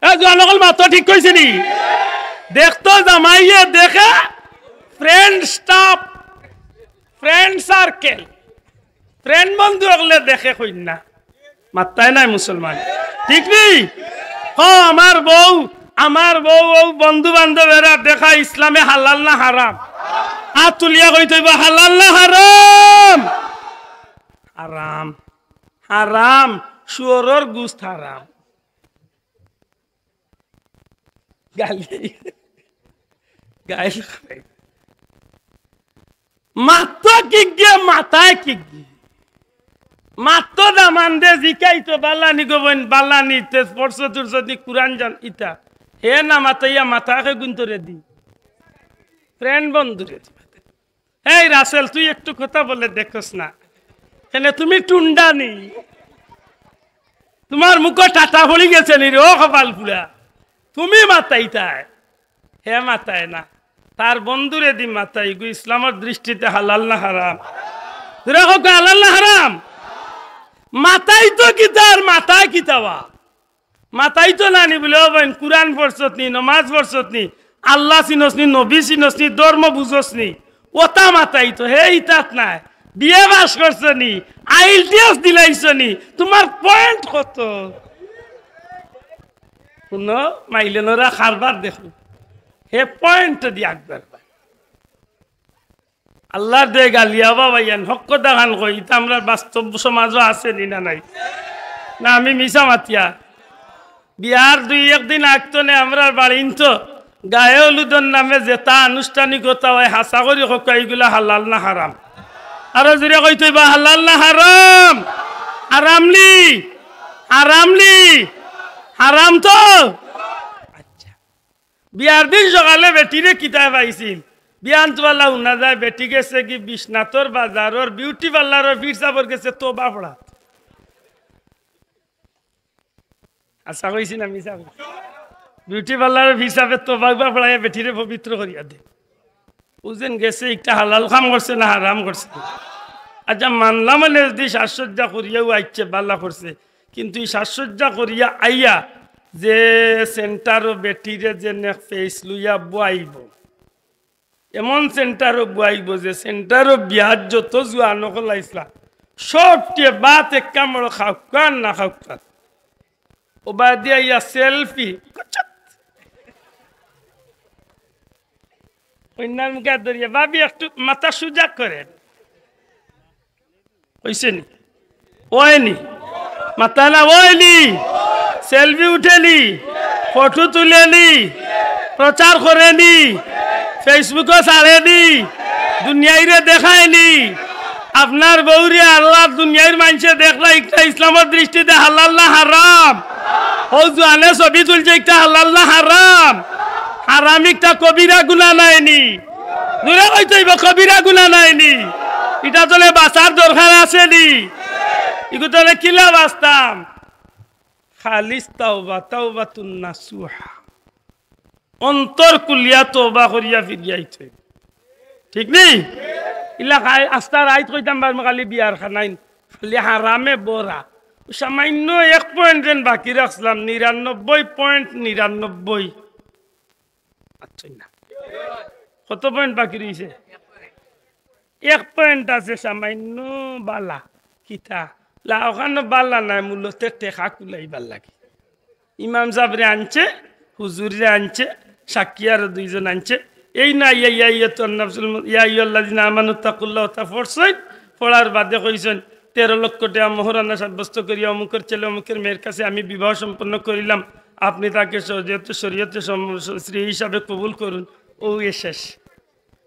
এ জুয়ান অকল মাতো, ঠিক কইছি নি? দেখতো জামাইয়ে দেখে friend staff, friend circle। Friend বন্ধু অকলে দেখে কইন্যা। মাত্তায় নাই মুসলমান। ঠিক নি? হ, আমার বউ, আমার বউ, অউ বন্ধু বান্ধবেরা দেখা ইসলামে হালাল না হারাম? আত তুলিয়া কইতে অইবো, হালাল না হারাম? হারাম। হারাম। শুয়োরর গুস্ত হারাম। গালি। গাইল খাই। মাতো কিগে, মাতায় কিগে। মাতো জামান্দে জিকাইতো, বালানি গো বইন, বালানি, তে পড়ছো তুরছো নি, কুরআন জানো ইতা। হে না মাতাইয়া মাতায় কেগুইন্তরে দি। Friend বন্ধুরে দি। এই রাসেল, তুই একটু কথা বলে দেখোস না। কেনে তুমি টুন্ডা নি? তুমার মুখো টাটা পড়ি গেছে নি রে, ও কপাল পুড়া। তুমি মাতাইতায়, হে মাতায় না। তার বন্ধুরে দি মাতায়, ইগু ইসলামর দৃষ্টিতে হালাল না হারাম? জুরে কউক্কা, হালাল না হারাম? মাতাইতো কিতা আর মাতায় কিতা বা? মাতাইতো না নি বুলে, ও বইন, কুরআন পড়ছত নি, নমাজ পড়ছত নি, আল্লাহ চিনস নি, নবী চিনস নি, ধর্ম বুঝস নি, অতা মাতাইতো। হে ইতাত নাই, বিএ পাস করছো নি, আইএলটিএস দিলাইছো নি, তুমার point কত? হুনো, মাইলে নরা কারবার দেখো, হে point দি আকবার পায়। আল্লার দে গালিয়া বাবা ইয়ান, হক কথা খান কই, ইতা আমরার বাস্তব সমাজো আছে নি না নাই? না আমি মিছা মাতিয়া? বিয়ার দুই এক দিন আগতনে আমরার বাড়িন্ত গায়ে হলুদর নামে যেতা আনুষ্ঠানিকতা অয়, হাছা করি কউক্কা, ইগুলা হালাল না হারাম? আরো জুরে কইতে অইবো, হালাল না হারাম? হারাম নি? হারাম নি? হারাম তো? আচ্ছা। বিয়ার দিন সকালে বেটিরে কিতায় পাইছিল? বিয়ান তো বালা হুনা যায়, বেটি গেছে গি বিশ্বনাথর বাজারর বিউটি পার্লারর পীর সাবর গেছে তোবা পড়া। আশা কইছি না মিছা কইছি? বিউটি পার্লারর পীর সাবে তোবা উবা পড়াইয়া বেটিরে পবিত্র করিয়া দে। ও যেন গেছে, একটা হালাল কাম করছে না হারাম করছে? আচ্ছা, মানলাম মানে যদি সাজসজ্জা করিয়াও আইছে, বালা করছে, কিন্তু ই সাজসজ্জা করিয়া আইয়া যে সেন্টারো বেটিরে যে নেক ফেস লইয়া বওয়াইবো, এমন সেন্টারো বওয়াইবো যে সেন্টারো বিয়াত যত জুয়ান অকল আইছলা, সবটিয়ে বাত এক কামড় খাউক্কা আর না খাউক্কা। ও বাদে আইয়া সেলফি। কইন্যার মুখে ধরিয়া, "ভাবি, একটু মাথা সুজা করেন।" কইছে নি? অয় নি? মাতা না অয় নি? সেলফি উঠে নি? ফটো তুলে নি? প্রচার করে নি? Facebook-ও ছাড়ে নি? দুনিয়াইরে দেখায় নি? আপনার বউরে আল্লার দুনিয়ার মানষে দেখরা, একটা ইসলামর দৃষ্টিতে হালাল না হারাম? ও জুয়ানে ছবি তুলছে, একটা হালাল না হারাম? হারাম একটা কবিরা গুনা নায় নি? জুরে কইতে অইবো, কবিরা গুনা নায় নি? ইটা তনে বাঁচার দরকার আছে নি? ইগু তনে কিলা বাঁচতাম? খালিস তাওবা, তাওবাতুন নাসুহা। অন্তর খুলিয়া তওবা করিয়া ফিরিয়া আইতে অইবো। ঠিক নি? ইলা খাই আস্তা রাইত কইতাম পারমু খালি বিয়ার খানাইন, খালি হারামে ভরা। সামান্য এক point যেন বাকি রাখছিলাম, নিরানব্বই point নিরানব্বই। আচ্ছা না। কত point বাকি রইছে? এক point আছে সামান্য বালা। কিতা? লা, অখানো বালা নায়, মূলত টেকা কুলাইবার লাগি। ইমাম সাবরে আনছে, হুজুররে আনছে, সাক্ষী আরো দুইজন আনছে। এই না ইয়া, ইয়া, ইয়া, তো নাফসুল মু-, ইয়া আইয়ুহাল্লাযিনা আমানু তাকুল্লাহ, ওটা পড়ছইন, পড়ার বাদে কইছইন, "তেরো লক্ষ টাকা মোহরানা সাব্যস্ত করিয়া অমুকের ছেলে অমুকের মেয়ের কাছে আমি বিবাহ সম্পন্ন করিলাম, আপনি তাকে শরীয়তে, শরীয়তে সম-, স্ত্রী হিসাবে কবুল করুন।" ও এ শেষ।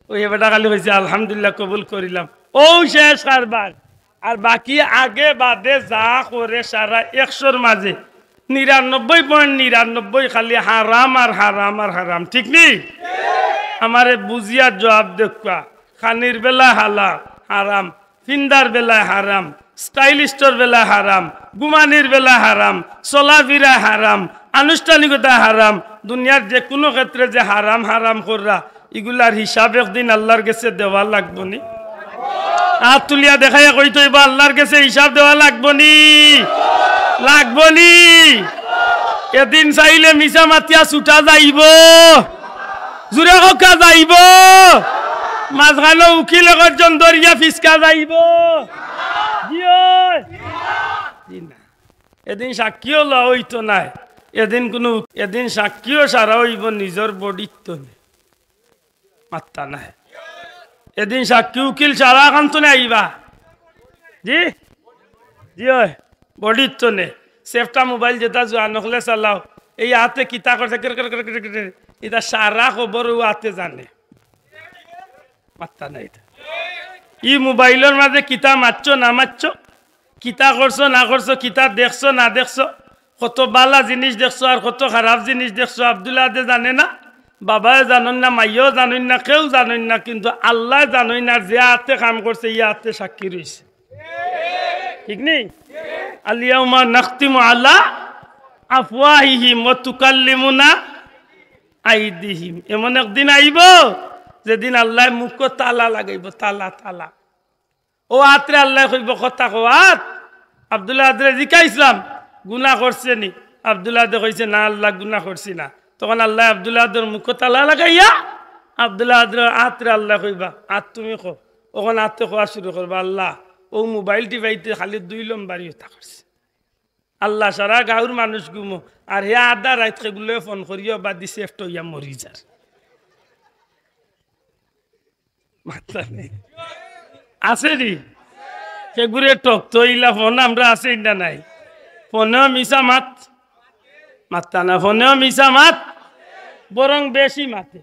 ওই এ বেটা খালি কইছে, "আলহামদুলিল্লাহ, কবুল করিলাম।" ও শেষ কারবার। আর বাকি আগে বাদে যা করে সারা একশোর মাঝে নিরানব্বই পয়েন্ট নিরানব্বই খালি হারাম আর হারাম আর হারাম, ঠিক নি? আমারে বুঝিয়া জবাব দেউক্কা। খানির বেলা হালা, হারাম, ফিন্দার বেলায় হারাম, স্টাইলিস্টর বেলায় হারাম, ঘুমানির বেলায় হারাম, চলাফিরায় হারাম, আনুষ্ঠানিকতায় হারাম, দুনিয়ার যে কোনো ক্ষেত্রে যে হারাম হারাম কররা, ইগুলার হিসাব একদিন আল্লাহর গেছে দেওয়া লাগবো নি? আত তুলিয়া দেখাইয়া কইতে অইবো, আল্লাহর গেছে হিসাব দেওয়া লাগবো নি? লাগবো নি? এদিন চাইলে মিছা মাতিয়া ছুটা যাইবো, জুরে কউক্কা যাইবো, মাঝখানো উকিল একজন ধরিয়া ফিসকা যাইবো। জি অয়। জি না। এদিন সাক্ষীও লওয়া অইতো নায়। এদিন কোনো, এদিন সাক্ষীও সারা অইবো নিজর বডির তনে। মাত্তা নায়। এদিন সাক্ষী উকিল সারা খান তনে আইবা। জি? জি অয়। বডির তনে। সেফটা মোবাইল যেটা জোয়ান অকলে চালাও, এই আতে কিতা করছে, কের কের কের কের কের, ইটা সারা খবর ও আতে জানে। মাত্তা নাই ইটা। ই মোবাইলর মাঝে কিতা মারছো না মারছো, কিতা করছো না করছো, কিতা দেখছো না দেখছো, কত বালা জিনিস দেখছো আর কত খারাপ জিনিস দেখছো, আব্দুল আহাদে জানে না, বাবায় জানইন না, মাইয়াও জানইন না, কেউ জানইন না, কিন্তু আল্লায় জানইন। আর যে আতে কাম করছে, ই আতে সাক্ষী রইছে, ঠিক নি? আল ইয়াউমা নাখতিমু আলা আফওয়াহিহিম ওয়া তুকাল্লিমুনা আইদিহিম। এমন একদিন আইবো, যেদিন আল্লায় মুখো তালা লাগাইবো, তালা, তালা। ও আতরে আল্লায় কইবো, "কথা কও আত।" আব্দুল আহাদরে জিকাইছলাম, "গুনা করছে নি?" আব্দুল আহাদে কইছে, "না আল্লাহ, গুনা করছি না।" তখন আল্লায় আব্দুল আহাদর মুখো তালা লাগাইয়া আব্দুল আহাদর আতরে আল্লায় কইবা, "আত তুমি কও।" অখন আতে কওয়া শুরু করবা, "আল্লাহ, ও মোবাইল টিপাইতে খালি দুই লম্বারি অতা করছে।" আল্লাহ, সারা গাউর মানুষ ঘুমো, আর হে আধা রাইত কেগুরে ফোন করিয়া বাদি সেফট অইয়া মরি যার। মাত্তা নাই। আছে নি? কেগুরে টক তো ইলা ফোন আমরা আছে না নাই? ফোনেও মিছা মাত। মাত্তা না, ফোনেও মিছা মাত। বরং বেশি মাতে।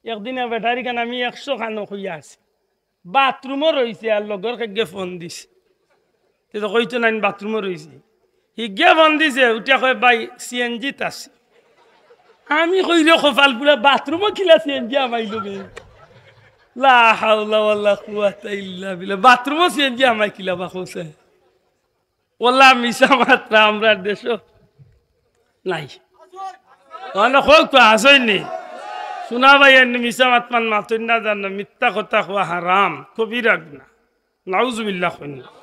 একদিন এক বেটারি খান আমি একশো খানো কইয়া আছি। বাথরুমো রইছে আর লগর কেগে ফোন দিছে। তে তো কইতো নাইন বাথরুমো রইছে। হিগে ফোন দিছে, উঠিয়া কয়, "ভাই, সিএনজিত আছি।" আমি কই, "রে কপাল পুড়া, বাথরুমো কিলা সিএনজি হামাইলো বে?" লা হাওলা ওয়ালা কুওয়াতা ইল্লা বিল্লাহ। বাথরুমো সিএনজি হামাই কিলা বা কইছে? ওলা মিছা মাতরা আমরার দেশো নাই। মানে কউক্কা, আছইন নি? শুনা ভাই, এমনে মিছা মাত মান মাতইন না জানো, মিথ্যা কথা কওয়া হারাম, কবিরা গুনা। নাউজুবিল্লাহ কইন না।